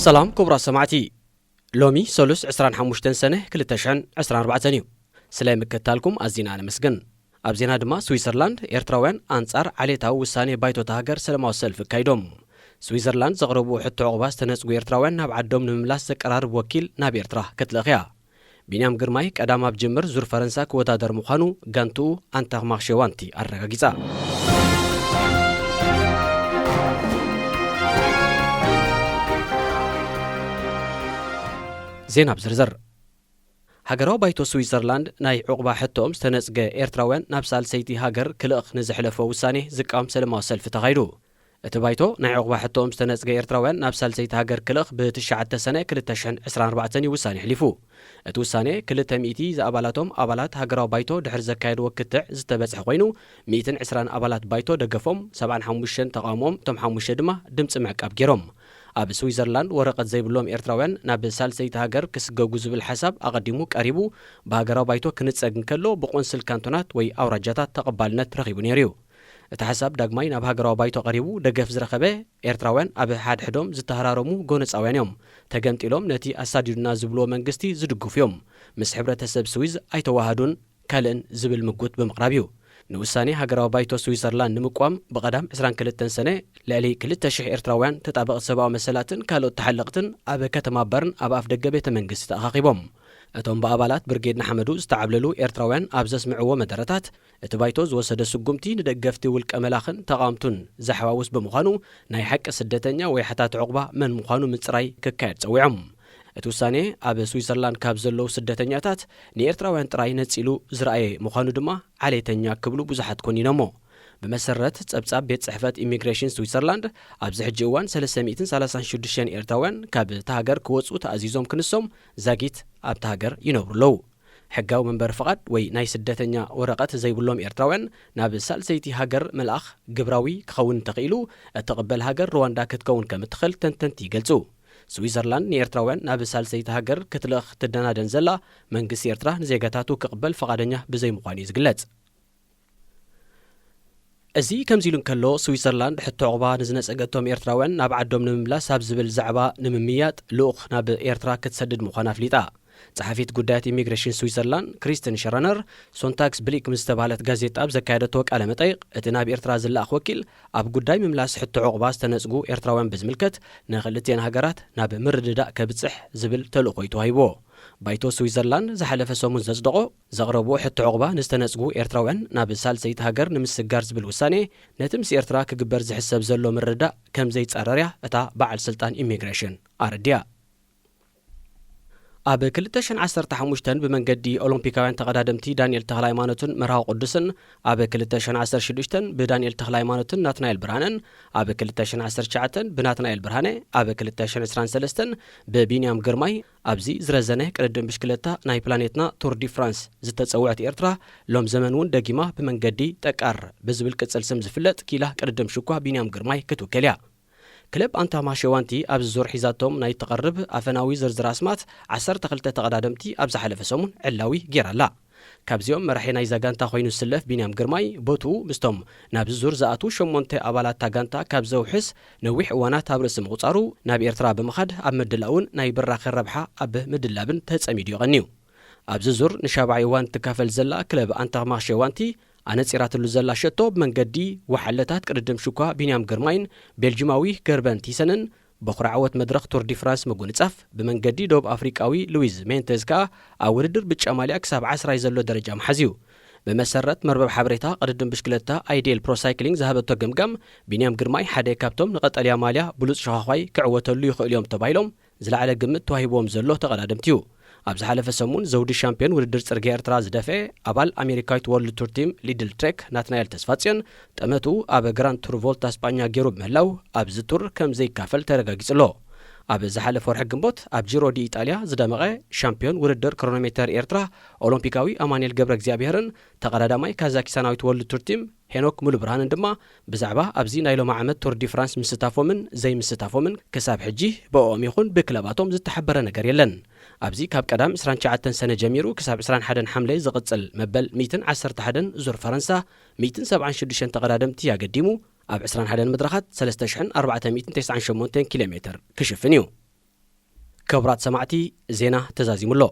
ሰላም ክቡራት ሰማዕቲ፣ ሎሚ ሰሉስ ዕስራን ሓሙሽተን ሰነ ክልተ ሽሕን ዕስራን ኣርባዕተን እዩ። ስለ ምክትታልኩም ኣዚና ነመስግን። ኣብ ዜና ድማ፣ ስዊዘርላንድ ኤርትራውያን ኣንጻር ዓሌታዊ ውሳኔ ባይቶታ ሃገር ሰለማዊ ሰልፊ ኣካይዶም። ስዊዘርላንድ ዘቕረብዎ ሕቶ ዕቑባ ዝተነጽጉ ኤርትራውያን ናብ ዓዶም ንምምላስ ዘቀራርብ ወኪል ናብ ኤርትራ ክትልእኽ እያ። ቢንያም ግርማይ ቀዳም ኣብ ጅምር ዙር ፈረንሳ ክወዳደር ምዃኑ ጋንትኡ ኣንታክማክ ሸዋንቲ ኣረጋጊጻ። ዜና ብዝርዝር። ሃገራዊ ባይቶ ስዊዘርላንድ ናይ ዕቑባ ሕቶኦም ዝተነጽገ ኤርትራውያን ናብ ሳልሰይቲ ሃገር ክልእኽ ንዘሕለፎ ውሳኔ ዝቃወም ሰለማዊ ሰልፊ ተኻይዱ። እቲ ባይቶ ናይ ዕቑባ ሕቶኦም ዝተነጽገ ኤርትራውያን ናብ ሳልሰይቲ ሃገር ክልእኽ ብትሽዓተ ሰነ ክልተ ሽሕን ዕስራን ኣርባዕተን እዩ ውሳኔ ኣሕሊፉ። እቲ ውሳኔ ክልተ ሚእቲ ዝኣባላቶም ኣባላት ሃገራዊ ባይቶ ድሕሪ ዘካየድዎ ክትዕ ዝተበጽሐ ኮይኑ፣ ሚእትን ዕስራን ኣባላት ባይቶ ደገፎም፣ ሰብዓን ሓሙሽተን ተቓውሞኦም፣ እቶም ሓሙሽተ ድማ ድምጺ ምዕቃብ ገይሮም። ኣብ ስዊዘርላንድ ወረቐት ዘይብሎም ኤርትራውያን ናብ ሳልሰይቲ ሃገር ክስገጉ ዝብል ሓሳብ ኣቐዲሙ ቀሪቡ ብሃገራዊ ባይቶ ክንጸግ እንከሎ፣ ብቆንስል ካንቶናት ወይ ኣውራጃታት ተቐባልነት ረኺቡ ነይሩ እዩ። እቲ ሓሳብ ዳግማይ ናብ ሃገራዊ ባይቶ ቀሪቡ ደገፍ ዝረኸበ፣ ኤርትራውያን ኣብ ሓድሕዶም ዝተሃራረሙ ጎነጻውያን እዮም። ተገምጢሎም ነቲ ኣሳዲዱና ዝብልዎ መንግስቲ ዝድግፉ እዮም። ምስ ሕብረተሰብ ስዊዝ ኣይተዋሃዱን ካልእን ዝብል ምጉት ብምቕራብ እዩ። ንውሳኔ ሃገራዊ ባይቶ ስዊዘርላንድ ንምቋም ብቐዳም ዕስራን ክልተን ሰነ ልዕሊ ክልተ ሽሕ ኤርትራውያን ተጣበቕቲ ሰብኣዊ መሰላትን ካልኦት ተሓለቕትን ኣብ ከተማ በርን ኣብ ኣፍ ደገ ቤተ መንግስቲ ተኣኻኺቦም። እቶም ብኣባላት ብርጌድ ንሓመዱ ዝተዓብለሉ ኤርትራውያን ኣብ ዘስምዕዎ መደረታት፣ እቲ ባይቶ ዝወሰደ ስጉምቲ ንደገፍቲ ውልቀ መላኽን ተቓወምቱን ዘሓዋውስ ብምዃኑ፣ ናይ ሓቂ ስደተኛ ወይ ሓታቲ ዕቑባ መን ምዃኑ ምጽራይ ክካየድ ጸዊዖም። እቲ ውሳኔ ኣብ ስዊዘርላንድ ካብ ዘለዉ ስደተኛታት ንኤርትራውያን ጥራይ ነጺሉ ዝረኣየ ምዃኑ ድማ ዓሌተኛ ክብሉ ብዙሓት ኮኒኖሞ። ብመሰረት ጸብጻብ ቤት ጽሕፈት ኢሚግሬሽን ስዊዘርላንድ፣ ኣብዚ ሕጂ እዋን ሰለስተ ሚእትን ሰላሳን ሽዱሽተን ኤርትራውያን ካብ እታ ሃገር ክወጹ ተኣዚዞም ክንሶም ዛጊት ኣብታ ሃገር ይነብሩ ኣለዉ። ሕጋዊ መንበሪ ፍቓድ ወይ ናይ ስደተኛ ወረቐት ዘይብሎም ኤርትራውያን ናብ ሳልሰይቲ ሃገር ምልኣኽ ግብራዊ ክኸውን እንተኽኢሉ፣ እትቕበል ሃገር ሩዋንዳ ክትከውን ከም እትኽእል ተንተንቲ ይገልጹ። ስዊዘርላንድ ንኤርትራውያን ናብ ሳልሰይቲ ሃገር ክትልእኽ ትደናደን ዘላ፣ መንግስቲ ኤርትራ ንዜጋታቱ ክቕበል ፈቓደኛ ብዘይምዃኑ እዩ ዝግለጽ። እዚ ከምዚ ኢሉ እንከሎ፣ ስዊዘርላንድ ሕቶ ዕቑባ ንዝነጸገቶም ኤርትራውያን ናብ ዓዶም ንምምላስ ኣብ ዝብል ዛዕባ ንምምይያጥ ልኡኽ ናብ ኤርትራ ክትሰድድ ምዃና ኣፍሊጣ። ጸሓፊት ጉዳያት ኢሚግሬሽን ስዊዘርላንድ ክሪስትን ሸረነር፣ ሶንታግስ ብሊክ ምስ ዝተባህለት ጋዜጣ ኣብ ዘካየደቶ ቃለ መጠይቕ፣ እቲ ናብ ኤርትራ ዝለኣኽ ወኪል ኣብ ጉዳይ ምምላስ ሕቶ ዕቑባ ዝተነጽጉ ኤርትራውያን ብዝምልከት ንኽልቲኤን ሃገራት ናብ ምርድዳእ ከብጽሕ ዝብል ተልእኾ እዩ ተዋሂብዎ። ባይቶ ስዊዘርላንድ ዝሓለፈ ሰሙን ዘጽደቖ፣ ዘቕረብዎ ሕቶ ዕቑባ ንዝተነጽጉ ኤርትራውያን ናብ ሳልሰይቲ ሃገር ንምስጋር ዝብል ውሳኔ፣ ነቲ ምስ ኤርትራ ክግበር ዝሕሰብ ዘሎ ምርድዳእ ከም ዘይጻረር እያ እታ በዓል ስልጣን ኢሚግሬሽን ኣረዲኣ። ኣብ ክልተ ሽሕን ዓሰርተ ሓሙሽተን ብመንገዲ ኦሎምፒካውያን ተቐዳደምቲ ዳንኤል ተኽለሃይማኖትን መርሃዊ ቅዱስን፣ ኣብ ክልተ ሽሕን ዓሰርተ ሽዱሽተን ብዳንኤል ተኽለሃይማኖትን ናትናኤል ብርሃነን፣ ኣብ ክልተ ሽሕን ዓሰርተ ትሽዓተን ብናትናኤል ብርሃነ፣ ኣብ ክልተ ሽሕን ዕስራን ሰለስተን ብቢንያም ግርማይ፣ ኣብዚ ዝረዘነ ቅድድም ብሽክለታ ናይ ፕላኔትና ቱር ዲ ፍራንስ ዝተጸውዐት ኤርትራ፣ ሎም ዘመን እውን ደጊማ ብመንገዲ ጠቃር ብዝብል ቅጽል ስም ዝፍለጥ ኪላ ቅድድም ሽኳ ቢንያም ግርማይ ክትውከል እያ። ክለብ ኣንታማ ሸዋንቲ ኣብዚ ዙር ሒዛቶም ናይ ትቐርብ ኣፈናዊ ዝርዝር ኣስማት ዓሰርተ ክልተ ተቐዳደምቲ ኣብ ዝሓለፈ ሰሙን ዕላዊ ገይራ ኣላ። ካብዚኦም መራሒ ናይዛ ጋንታ ኮይኑ ዝስለፍ ቢንያም ግርማይ፣ ቦትኡ ምስቶም ናብዚ ዙር ዝኣትዉ ሸሞንተ ኣባላት እታ ጋንታ ካብ ዘውሕስ ነዊሕ እዋናት ኣብ ርእሲ ምቑጻሩ፣ ናብ ኤርትራ ብምኻድ ኣብ ምድላውን ናይ ብራኸ ረብሓ ኣብ ምድላብን ተጸሚዱ ይቐንዩ። ኣብዚ ዙር ንሻብዓይ እዋን እትካፈል ዘላ ክለብ ኣንታማ ሸዋንቲ፣ ኣነጺራትሉ ዘላ ሸቶ ብመንገዲ ወሓለታት ቅድድም ሽኳ ቢንያም ግርማይን ቤልጂማዊ ገርበን ቲሰንን፣ በኹሪ ዓወት መድረኽ ቱር ዲ ፍራንስ ምጉንጻፍ ብመንገዲ ደቡብ ኣፍሪቃዊ ሉዊዝ ሜንቴዝ ከኣ ኣብ ውድድር ብጫ ማልያ ክሳብ ዓስራይ ዘሎ ደረጃ ምሓዝ እዩ። ብመሰረት መርበብ ሓበሬታ ቅድድም ብሽክለታ ኣይዴል ፕሮ ሳይክሊንግ ዝሃበቶ ገምጋም፣ ቢንያም ግርማይ ሓደ ካብቶም ንቐጠልያ ማልያ ብሉጽ ሸዃዃይ ክዕወተሉ ይኽእሉ እዮም ተባሂሎም ዝለዓለ ግምት ተዋሂብዎም ዘሎ ተቐዳደምቲ እዩ። ኣብ ዝሓለፈ ሰሙን ዘውዲ ሻምፒዮን ውድድር ጽርግያ ኤርትራ ዝደፍአ ኣባል ኣሜሪካዊት ወርልድ ቱር ቲም ሊድል ትሬክ ናትናኤል ተስፋጽዮን፣ ጠመቱ ኣብ ግራንድ ቱር ቮልታ ስጳኛ ገይሩ ብምህላው፣ ኣብዚ ቱር ከም ዘይካፈል ተረጋጊጹ ኣሎ። ኣብ ዝሓለፈ ወርሒ ግንቦት ኣብ ጂሮ ዲ ኢጣልያ ዝደመቐ ሻምፒዮን ውድድር ክሮኖሜተር ኤርትራ ኦሎምፒካዊ ኣማኑኤል ገብረ እግዚኣብሔርን ተቐዳዳማይ ካዛኪስታናዊት ወርልድ ቱር ቲም ሄኖክ ሙሉብርሃንን ድማ ብዛዕባ ኣብዚ ናይ ሎሚ ዓመት ቱር ዲ ፍራንስ ምስታፎምን ዘይምስታፎምን ክሳብ ሕጂ ብእኦም ይኹን ብክለባቶም ዝተሓበረ ነገር የለን። ኣብዚ ካብ ቀዳም ዕስራን ትሽዓተን ሰነ ጀሚሩ ክሳብ ዕስራን ሓደን ሓምለ ዝቕጽል መበል ሚእትን ዓሰርተ ሓደን ዙር ፈረንሳ፣ ሚእትን ሰብዓን ሽዱሽተን ተቐዳደምቲ ኣገዲሙ፣ ኣብ ዕስራን ሓደን መድረኻት ሰለስተ ሽሕን ኣርባዕተ ሚእትን ተስዓን ሸሞንተን ኪሎ ሜተር ክሽፍን እዩ። ክቡራት ሰማዕቲ፣ ዜና ተዛዚሙ ኣሎ።